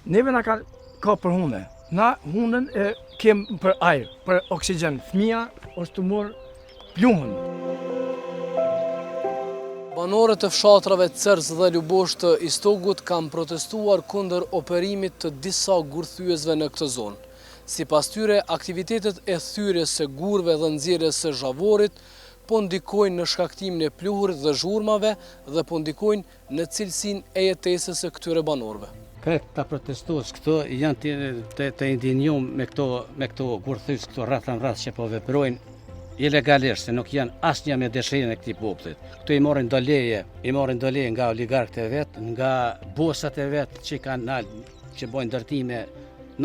Neve na ka kap për hune. Na hunën e kem për ajër, për oksigjen. Fëmija është tu marrë pluhun. Banorët e fshatrave Cërz dhe Lubosh të Istogut kanë protestuar kundër operimit të disa gurthyesve në këtë zonë. Sipas tyre, aktivitetet e thyerjes së gurëve dhe nxjerrjes së zhavorit po ndikojnë në shkaktimin e pluhurit dhe zhurmave dhe po ndikojnë në cilësinë e jetesës së këtyre banorëve. Krejt këta protestues këtu janë të, të, të indinjum me këto, me këto gurthyes këto rreth e rreth që po veprojnë ilegalisht, se nuk janë asnjë me dëshirën e këtij popullit. Këto i marrin do leje, i marrin do leje nga oligarkët e vet, nga bosat e vet që kanë nalt, që bojnë ndërtime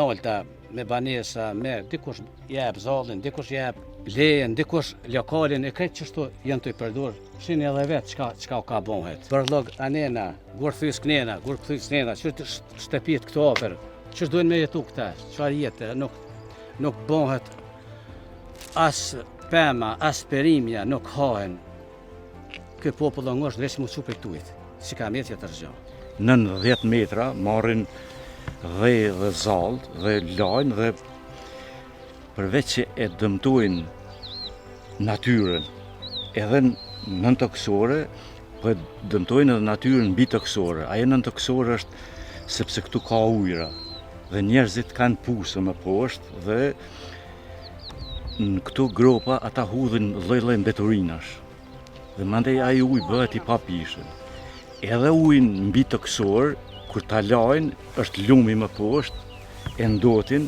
nalta me banesa, me dikush jep zallin, dikush jep lejen, dikush lokalin, e krejt qështu janë tu i përdor. Shihni edhe vetë çka, çka u ka bohet. Bërllog anena, gurthyes knena, gurthyes knena, që shtëpit këtu afër, që dojnë me jetu këta, çfarë jete, nuk, nuk bohet as pema, as perimja, nuk hahen. Ky popull o ngosht veç m'u çu prej këtuhit, s'i ka met tjetër gjë. Nën 10 metra marrin dhe dhe zall dhe lajnë dhe përveç që e dëmtojnë natyrën edhe nëntokësore, po e dëmtojnë edhe natyrën mbitokësore. Ajo nëntokësore është sepse këtu ka ujra dhe njerëzit kanë puse më poshtë dhe në këto gropa ata hudhin lloj-lloj mbeturinash. Dhe mandej ai ujë bëhet i papijshëm. Edhe ujin mbitokësor, kur ta lajnë, është lumi më poshtë, e ndotin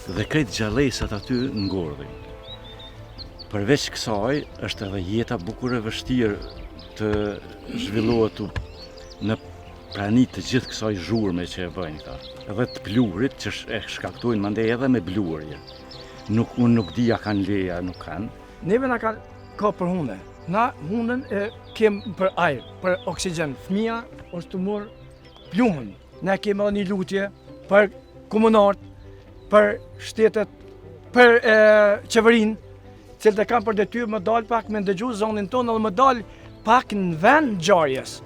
dhe krejt gjallesat aty ngordhin. Përveç kësaj, është edhe jeta bukur e vështirë të zhvillohet në prani të gjithë kësaj zhurme që e bëjnë këta. Edhe të pluhrit që e shkaktojnë mandej edhe me bluarje. Nuk, unë nuk di a kanë leje a nuk kanë. Neve na ka kap për hune. Na hunën e kem për ajër, për oksigjen. Fëmija është tu marrë pluhun. Ne kem edhe një lutje për komunarët, për shtetet, për e, qeverinë, cilët e kanë për detyrë me dalë pak me ndëgju zonin tonë edhe me dalë pak në vend ngjarjes.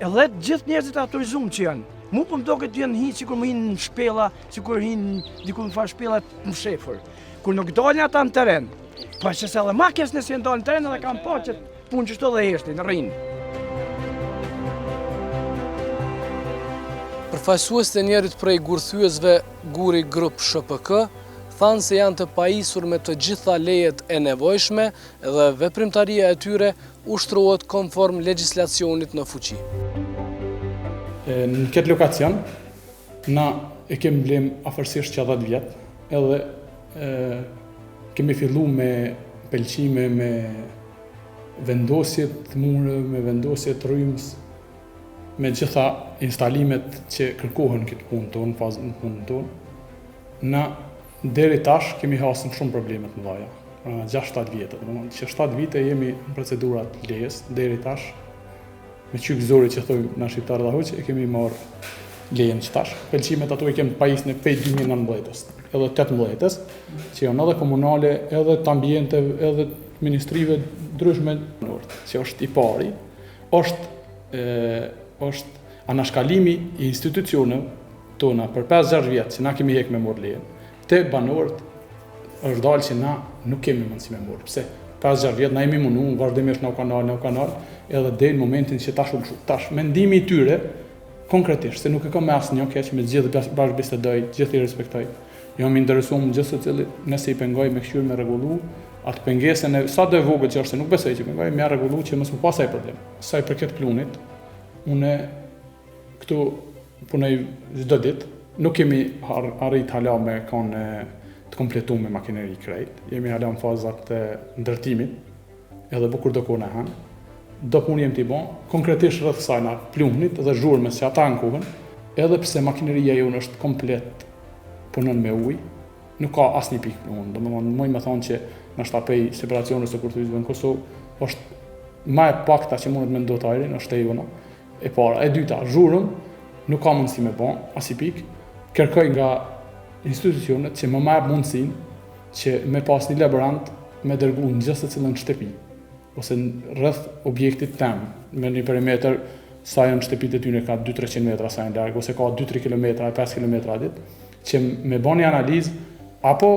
Edhe të gjithë njerëzit e autorizum që janë. Mu po më doket janë hi sikur me hi në shpella, sikur hinë diku në farë shpella të mshefur. Kur nuk dalin ata në teren, po që se edhe ma keq nëse janë dalë në teren edhe kanë pa që punë qështu dhe heshtin, rrinë. Përfaqësuesit e njërit prej gurthyesve Guri Grup SHPK, thanë se janë të pajisur me të gjitha lejet e nevojshme dhe veprimtaria e tyre ushtrohet konform legjislacionit në fuqi. Në këtë lokacion, na e kemi blem afërsisht që 10 vjet, edhe e, kemi fillu me pëlqime, me vendosje të mureve, me vendosje të rrymës, me gjitha instalimet që kërkohen në këtë punë tonë, në fazën në punën tonë. Na deri tash kemi hasur shumë probleme të mëdha. Pra 6-7 vite, domethënë që 7 vite jemi në procedurat lejes deri tash. Me qyk zori që thojmë na shqiptarët dhe hoqë, e kemi marrë lejen që tash. Pëlqimet ato i kemi pajisne pej 2019-ës, edhe 18-ës, që janë edhe komunale, edhe të ambienteve, edhe të ministrive ndryshme, që është i pari, është, e, është anashkalimi i institucioneve tona për 5-6 vjet që na kemi hek me marrë lejen, te banorët është dalë që na nuk kemi mundësi me marrë. Pse? 5-6 vjet na jemi munu, vazhdimisht na u kanë nalë, na u kanë nalë, edhe deri në momentin që tash u lëshu. Tash mendimi i tyre konkretisht se nuk e kam me asnjë keq, me gjithë bashkëbisedoj, gjithë i respektoj. Jam i interesuar në gjithsecilit, nëse i pengoj me kqyr me rregullu atë pengesën e sado e vogël që është, se nuk besoj që pengoj, me rregullu që mos më pas ai problem. Sa i përket pluhnit, unë Këtu punoj çdo ditë, nuk kemi arrit hala me kanë të kompletu me makineri krejt, jemi hala në fazat e ndërtimit, edhe bukur do kohë na hanë. Do punë jem tu i bo, konkretisht rreth kësajna pluhnit dhe zhurmës që ata ankohen, edhe pse makineria jonë është komplet punon me ujë, nuk ka asnjë pikë pluhun. Domethënë, muj me thonë që ndoshta pej separacionës së gurthyesve në Kosovë, është ma e pakta që mundet me ndot ajrin, është e jona. E para, e dyta, zhurmë, nuk ka mundësi me bo, asnjë pikë, kërkoj nga institucionet që më ma jep mundësinë që me pas një laborant me dërgu në gjithsecilën shtëpi, ose rreth objektit tem, me një perimetër sa janë shtëpitë e tyre ka 2-300 metra sa janë larg ose ka 2-3 kilometra, 5 kilometra ditë, që me ba një analizë apo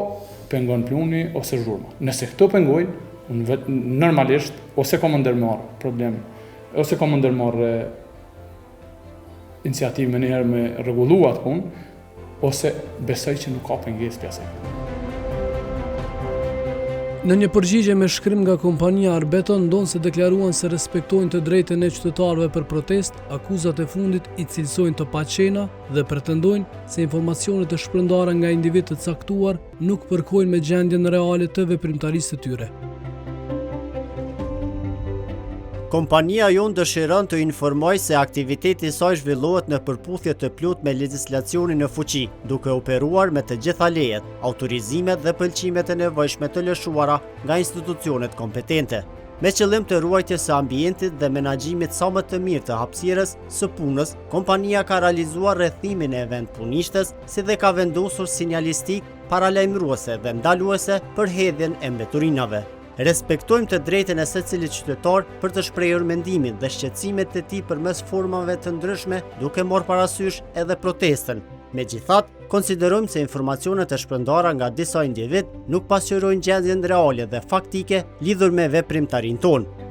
pengon pluhni ose zhurma. Nëse këto pengojnë, unë vetë normalisht ose kam me ndërmarr problem, ose kam me ndërmarr iniciativë menjëherë me rregullu atë punë, ose besoj që nuk ka pengesë prej asaj pune. Në një përgjigje me shkrim nga kompania Arbeton, ndonëse deklaruan se respektojnë të drejtën e qytetarëve për protestë, akuzat e fundit i cilësojnë të paqena dhe pretendojnë se informacionet e shpërndara nga individë të caktuar nuk përkojnë me gjendjen reale të veprimtarisë së tyre. Kompania jonë dëshiron të informojë se aktiviteti i saj zhvillohet në përputhje të plotë me legjislacionin në fuqi, duke operuar me të gjitha lejet, autorizimet dhe pëlqimet e nevojshme të lëshuara nga institucionet kompetente. Me qëllim të ruajtjes së ambientit dhe menaxhimit sa më të mirë të hapësirës së punës, kompania ka realizuar rrethimin e vendpunishtes si dhe ka vendosur sinjalistikë paralajmëruese dhe ndaluese për hedhjen e mbeturinave. Respektojmë të drejtën e secilit qytetar për të shprehur mendimin dhe shqetësimet e tij përmes formave të ndryshme, duke marrë parasysh edhe protestën. Megjithatë, Konsiderojmë se informacionet e shpërndara nga disa individë nuk pasqyrojnë gjendjen reale dhe faktike lidhur me veprimtarinë tonë.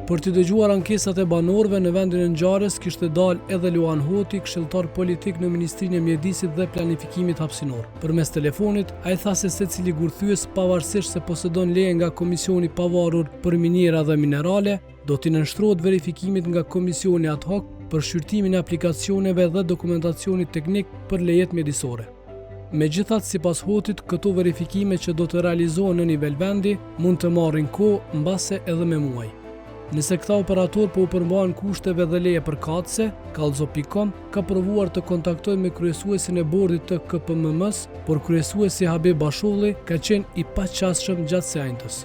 Për t'i dëgjuar ankesat e banorëve në vendin e ngjarjes kishte dalë edhe Luan Hoti, këshilltar politik në Ministrinë e Mjedisit dhe Planifikimit Hapësinor. Përmes telefonit, ai tha se secili gurthyes pavarësisht se posedon leje nga Komisioni i Pavarur për Miniera dhe Minerale, do t'i nënshtrohet verifikimit nga Komisioni ad hoc për shqyrtimin e aplikacioneve dhe dokumentacionit teknik për lejet mjedisore. Megjithatë, sipas Hotit, këto verifikime që do të realizohen në nivel vendi, mund të marrin kohë, mbase edhe me muaj. Nëse këta operatorë po u përmbahen kushteve dhe leje përkatëse, Kallxo.com ka provuar të kontaktojë me kryesuesin e bordit të KPMM-së, por kryesuesi Habib Basholli ka qenë i paqasshëm gjatë së enjtes.